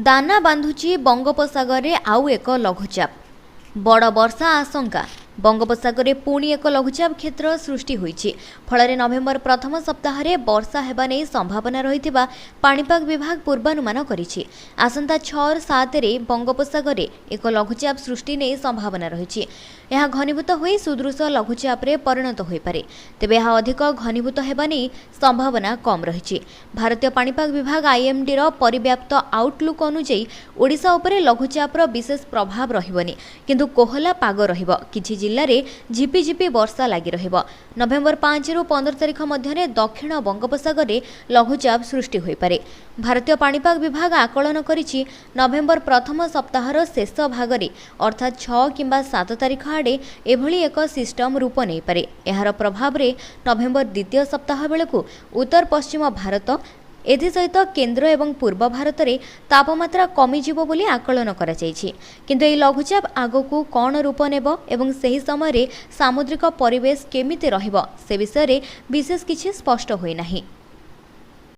ଦାନା ବାନ୍ଧୁଛି ବଙ୍ଗୋପସାଗରରେ ଆଉ ଏକ ଲଘୁଚାପ, ବଡ଼ ବର୍ଷା ଆଶଙ୍କା। ବଙ୍ଗୋପସାଗରରେ ପୁଣି ଏକ ଲଘୁଚାପ କ୍ଷେତ୍ର ସୃଷ୍ଟି ହୋଇଛି। ଫଳରେ ନଭେମ୍ବର ପ୍ରଥମ ସପ୍ତାହରେ ବର୍ଷା ହେବା ନେଇ ସମ୍ଭାବନା ରହିଥିବା ପାଣିପାଗ ବିଭାଗ ପୂର୍ବାନୁମାନ କରିଛି। ଆସନ୍ତା 6 7ରେ ବଙ୍ଗୋପସାଗରରେ ଏକ ଲଘୁଚାପ ସୃଷ୍ଟି ନେଇ ସମ୍ଭାବନା ରହିଛି। ଏହା ଘନୀଭୂତ ହୋଇ ସୁଦୃଶ ଲଘୁଚାପରେ ପରିଣତ ହୋଇପାରେ। ତେବେ ଏହା ଅଧିକ ଘନୀଭୂତ ହେବା ନେଇ ସମ୍ଭାବନା କମ୍ ରହିଛି। ଭାରତୀୟ ପାଣିପାଗ ବିଭାଗ ଆଇଏମ୍ଡିର ପରିବ୍ୟାପ୍ତ ଆଉଟଲୁକ୍ ଅନୁଯାୟୀ ଓଡ଼ିଶା ଉପରେ ଲଘୁଚାପର ବିଶେଷ ପ୍ରଭାବ ରହିବନି, କିନ୍ତୁ କୋହଲା ପାଗ ରହିବ। କିଛି ଜିଲ୍ଲାରେ ଝିପିଝିପି ବର୍ଷା ଲାଗି ରହିବ। ନଭେମ୍ବର 5ରୁ 15 ତାରିଖ ମଧ୍ୟରେ ଦକ୍ଷିଣ ବଙ୍ଗୋପସାଗରରେ ଲଘୁଚାପ ସୃଷ୍ଟି ହୋଇପାରେ। ଭାରତୀୟ ପାଣିପାଗ ବିଭାଗ ଆକଳନ କରିଛି, ନଭେମ୍ବର ପ୍ରଥମ ସପ୍ତାହର ଶେଷ ଭାଗରେ ଅର୍ଥାତ୍ 6 କିମ୍ବା 7 ତାରିଖ ଆଡ଼େ ଏଭଳି ଏକ ସିଷ୍ଟମ ରୂପ ନେଇପାରେ। ଏହାର ପ୍ରଭାବରେ ନଭେମ୍ବର ଦ୍ୱିତୀୟ ସପ୍ତାହ ବେଳକୁ ଉତ୍ତର ପଶ୍ଚିମ ଭାରତ, ଏଥିସହିତ କେନ୍ଦ୍ର ଏବଂ ପୂର୍ବ ଭାରତରେ ତାପମାତ୍ରା କମିଯିବ ବୋଲି ଆକଳନ କରାଯାଇଛି। କିନ୍ତୁ ଏହି ଲଘୁଚାପ ଆଗକୁ କ'ଣ ରୂପ ନେବ ଏବଂ ସେହି ସମୟରେ ସାମୁଦ୍ରିକ ପରିବେଶ କେମିତି ରହିବ, ସେ ବିଷୟରେ ବିଶେଷ କିଛି ସ୍ପଷ୍ଟ ହୋଇନାହିଁ।